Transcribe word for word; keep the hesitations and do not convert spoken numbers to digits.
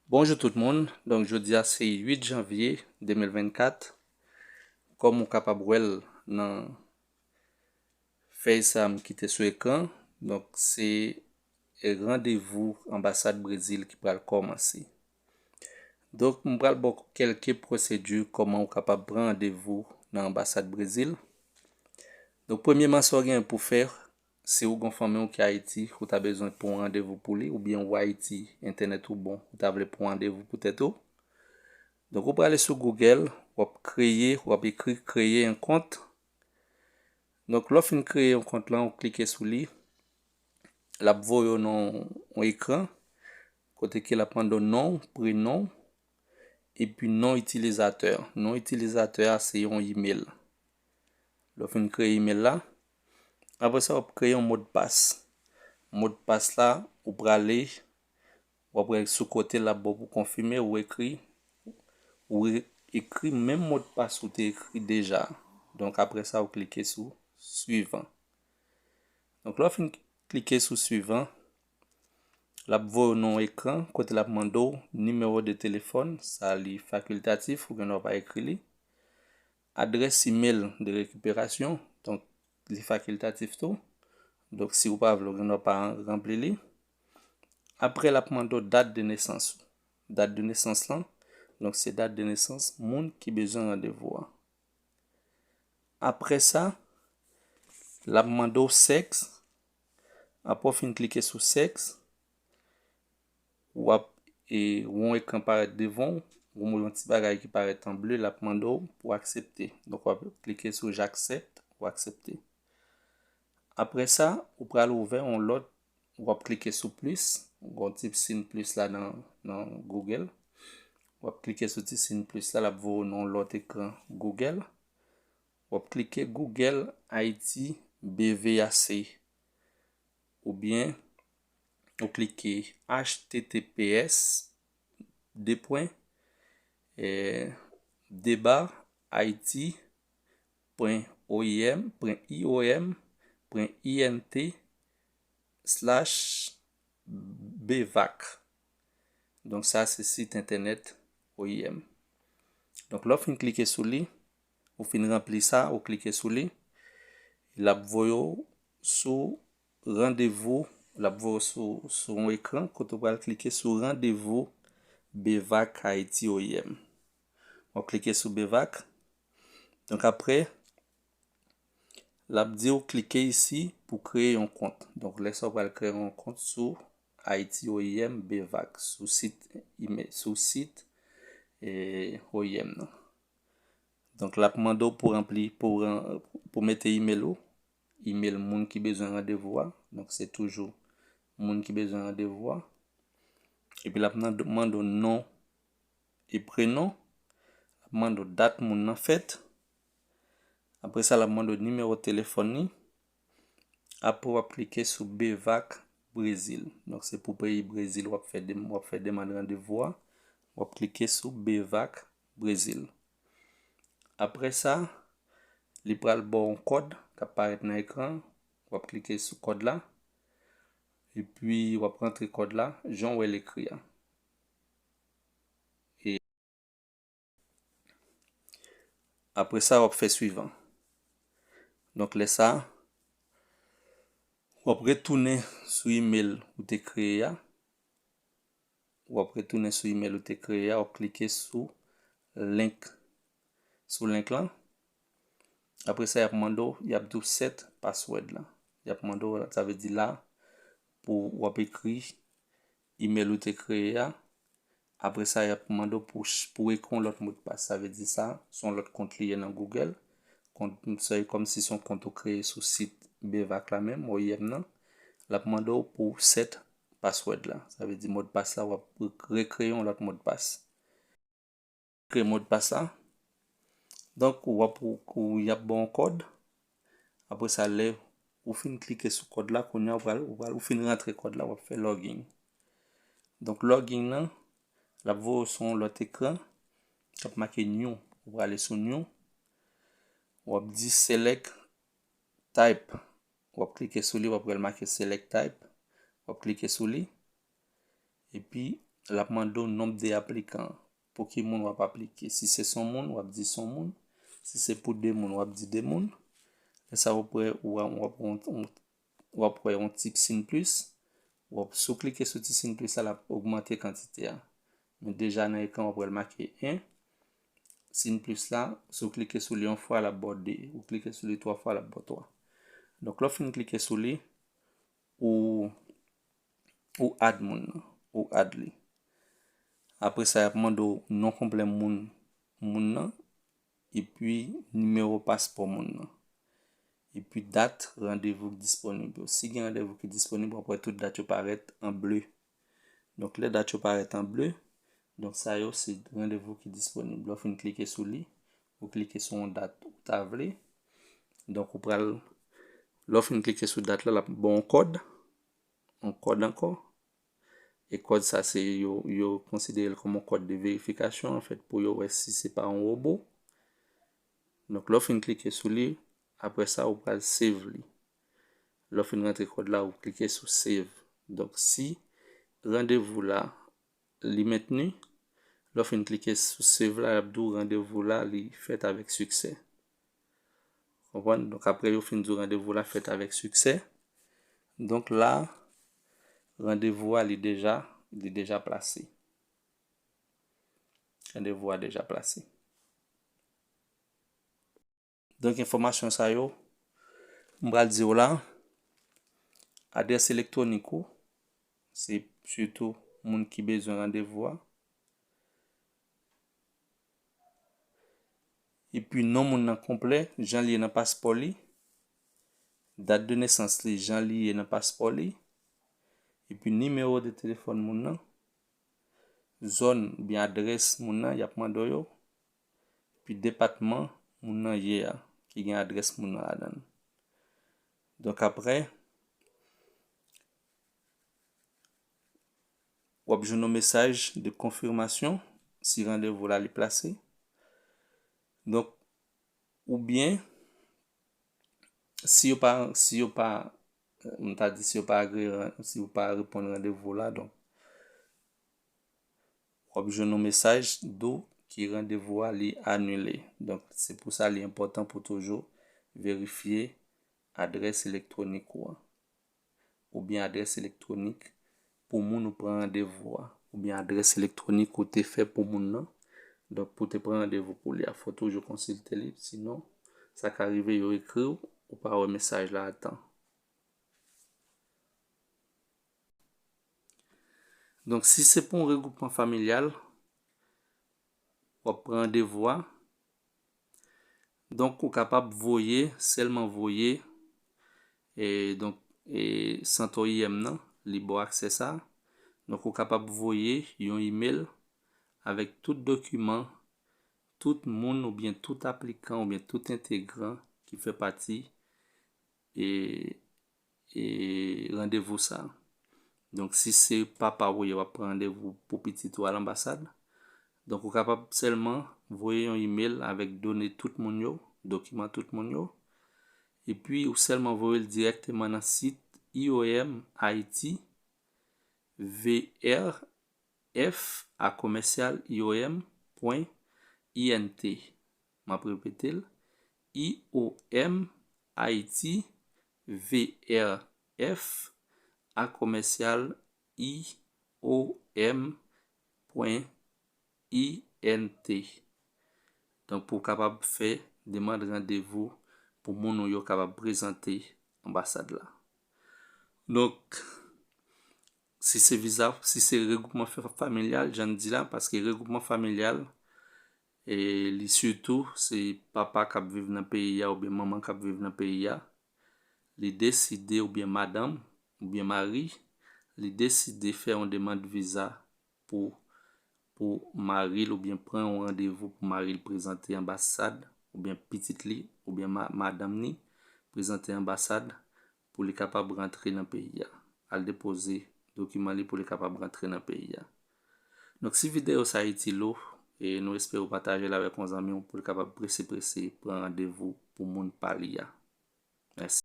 Bonjou tout moun. Donk, jodi a se uit janvye de mil vennkat. Kòm ou kapab wè l nan fèy sa a m kite sou ekran, donk se randevou anbasad Brezil ki pral kòmanse. Donk, m pral ba w kèlke pwosedi kòman ou kapab pran randevou nan anbasad Brezil. Donk, premyèman, sa w gen pou fè, si w gen fanmi w ki Ayiti, ou ta bezwen pran randevou pou li, oubyen ou Ayiti, entènèt ou bon, ou ta vle pran randevou pou tèt ou. Donk, ou prale sou Google, w ap kreye, w ap ekri kreye yon kont. Donk, lè w fin kreye yon kont lan, ou klike sou li, l ap voye w nan yon ekran, kote ke l ap mande w non, prenon, epi non itilizatè. Non itilizatè a se yon imèl. Lè w fin kreye imèl la, apre sa, w ap kreye yon modpas. Modpas la, ou prale, w ap wè sou kote l ap ba w pou konfime, ou ekri, ou re- ekri menm modpas ou te ekri deja. Donk, apre sa, ou klike sou swivan. Donk, lè w fin klike sou swivan, l ap voye w nan yon ekran kote l ap mande w nimewo de telefòn, sa li fakiltatif, ou gen dwa pa ekri li. Adrès imèl de rekiperasyon, donk li fakiltatif tou. Donk, si ou pa vle, ou gen dwa pa ranpli li. Apre, l ap mande w dat de nesans ou. Dat de nesans lan, donk se dat de nesans moun ki bezwen randevou a. Apre sa, l ap mande w sèks. Apre w fin klike sou sèks, w ap e, yon ekran parèt devan w, yon ti bagay ki parèt an ble, l ap mande w pou aksepte. Donk, w ap klike sou j'accepte, w aksepte. Apre sa, ou pral ouvè yon lòt, w ap klike sou plis, yon ti siy plis la nan, nan Google. W ap klike sou ti siy plis la, l ap voye w nan yon lòt ekran Google. W ap klike Google Haiti B V A C. Oubyen, ou klike H T T P S, de pwen, eh, de ba, Haiti, pwen O I M, pwen I O M, pwen I N T, slash B vac. Donk, sa se sit entènèt O I M. Donk, lè w fin klike sou li, ou fin ranpli sa, ou klike sou li, l ap voye w sou randevou, l ap voye w sou, sou yon ekran kote w pral klike sou randevou B vac Haiti O I M. W ap klike sou B vac. Donk, apre, l ap di w klike isi pou kreye yon kont. Donk, lè sa w pral kreye yon kont sou Haiti O I M B vac, sou sit imè-, sou sit, eh, O I M nan. Donk, l ap mande w pou ranpli, pou ran-, pou mete imèl ou, imèl moun ki bezwen randevou a. Donk, se toujou moun ki bezwen randevou a. Epi, l ap nan-, mande w non e prenon. L ap mande w dat moun nan fèt. Apre sa, l ap mande w nimewo telefòn li. Apre, w ap klike sou B vac Brezil. Donk, se pou peyi Brezil w ap fè dem-, w ap fè demann randevou a. W ap klike sou B vac Brezil. Apre sa, li pral ba w yon kòd k ap parèt nan ekran. W ap klike sou kòd la. Epi, w ap rantre kòd la, jan w wè l ekri a. E apre sa, w ap fè swivan. Donk, lè sa, w ap retounen sou imèl ou te kreye a. W ap retounen sou imèl ou te kreye a, w ap klike sou link, sou link lan. Apre sa, y ap mande w, y ap di w set password la. Y ap mande w, sa vle di la, pou w ap ekri imèl ou te kreye a. Apre sa, y ap mande w pou ch-, pou ekri yon lòt modpas. Sa vle di sa, se yon lòt kont li ye nan Google. Kont, se kòmsi se yon kont ou kreye sou sit B vac la menm, O I M nan. L ap mande w pou set password la. Sa vle di modpas la, w ap rekreye yon lòt modpas. Kreye modpas la. Donk, w ap, ou, y ap ba w yon kòd. Apre sa, lè ou fin klike sou kòd la, kounye a, ou pral, ou pral, ou fin rantre kòd la, w ap fè login. Donk, login nan, l ap voye w sou yon lòt ekran, k ap make new. Ou prale sou new. W ap di select type. W ap klike sou li, w ap wè l make select type. W ap klike sou li. Epi, l ap mande w nonb de aplikan. Pou ki moun w ap aplike. Si se s on moun, w ap di s on moun. Si se pou de moun, w ap di de moun. Lè sa w ap wè, w ap, w ap, w ap wè yon ti siy plis. W ap, si w klike sou ti siy plis la, l ap ogmante kantite a. Men deja nan ekran, w ap wè l make en. Siy plis la, si w klike sou li yon fwa, l ap ba w de. Ou klike sou li twa fwa, l ap ba w twa. Donk, lè w fin klike sou li, ou, ou add moun nan, ou add li. Apre sa, y ap mande w non konplè moun, moun nan, epi nimewo paspò moun nan. Epi dat randevou ki disponib yo. Si gen randevou ki disponib, w ap wè tout dat yo parèt an ble. Donk, lè dat yo parèt an ble, donk sa yo se randevou ki disponib. Lè w fin klike sou li, ou klike sou yon dat ou ta vle. Donk, ou pral, lè w fin klike sou dat la, l ap ba w yon kòd, yon kòd ankò. E kòd sa, se yo, yo konsidere l kòm yon kòd de verifikasyon, anfèt, pou yo wè si se pa yon wobo. Donk, lè w fin klike sou li, apre sa, ou pral save li. Lè w fin rantre kòd la, ou klike sou save. Donk, si randevou la, li mentni, lè w fin klike sou save la, l ap di w randevou la, li fèt avèk siksè. Konprann? Donk, apre yo fin di w randevou la fèt avèk siksè, donk la, randevou a, li deja, li deja plase. Randevou a deja plase. Donk, enfòmasyon sa yo, m pral di w la, adrès elektwonik ou, se sitou moun ki bezwen randevou a. Epi non moun nan konplè, jan li ye nan paspò li, dat de nesans li, jan li ye nan paspò li, epi nimewo de telefòn moun nan, zòn oubyen adrès moun nan, y ap mande w yo, epi depatman moun nan ye a, ki gen adrès moun nan ladan l. Donk apre, w ap jwenn yon mesaj de konfimasyon si randevou la li plase. Donk, oubyen, si yo pa, si yo pa, m ta di si yo pa agre, si yo pa reponn randevou la, donk, w ap jwenn yon mesaj di w ki randevou a li anile. Donk, se pou sa li enpòtan pou toujou verifye adrès elektwonik ou an, oubyen adrès elektwonik pou moun ou pran randevou a, oubyen adrès elektwonik ou te fè pou moun nan. Donk, pou te pran randevou pou li a, fò toujou konsilte li, sinon, sa ka rive yo ekri w, ou pa wè mesaj la a tan. Donk, si se pou yon regwoupman familyal, w ap pran randevou a. Donk, ou kapab voye, sèlman voye, e, donk, e, sant O I M nan, li ba w aksè sa. Donk, ou kapab voye yon imèl avèk tout dokiman, tout moun oubyen tout aplikan oubyen tout entegran ki fè pati, e, e, randevou sa. Donk, si se papa ou ye, w ap pran randevou pou pitit ou a lanbasad. Donk, ou kapab sèlman voye yon imèl avèk done tout moun yo, dokiman tout moun yo. Epi, ou sèlman voye l dirèkteman nan sit I O M Haiti, V R F a commercial I O M point I N T. M ap repete l, I O M Haiti, V R F a commercial I O M point I N T. Donk, pou w kapab fè demann randevou pou moun ou yo kapab prezante anbasad la. Donk, si se viza, si se regwoupman fa-, familyal, jan n di la, paske regwoupman familyal, e li sitou, se papa k ap viv nan peyi a oubyen manman k ap viv nan peyi a, li deside, oubyen madanm, oubyen mari, li deside fè yon demann viza pou, pou mari l, oubyen pran yon randevou pou mari l prezante anbasad, oubyen pitit li, oubyen ma-, madanm ni, prezante anbasad pou li kapab rantre nan peyi a. Al depoze dokiman li pou li kapab rantre nan peyi a. Donk, si videyo sa itil ou, e nou espere w pataje l avèk yon zanmi w pou l kapab prese prese pran randevou pou moun pa li a. Mèsi.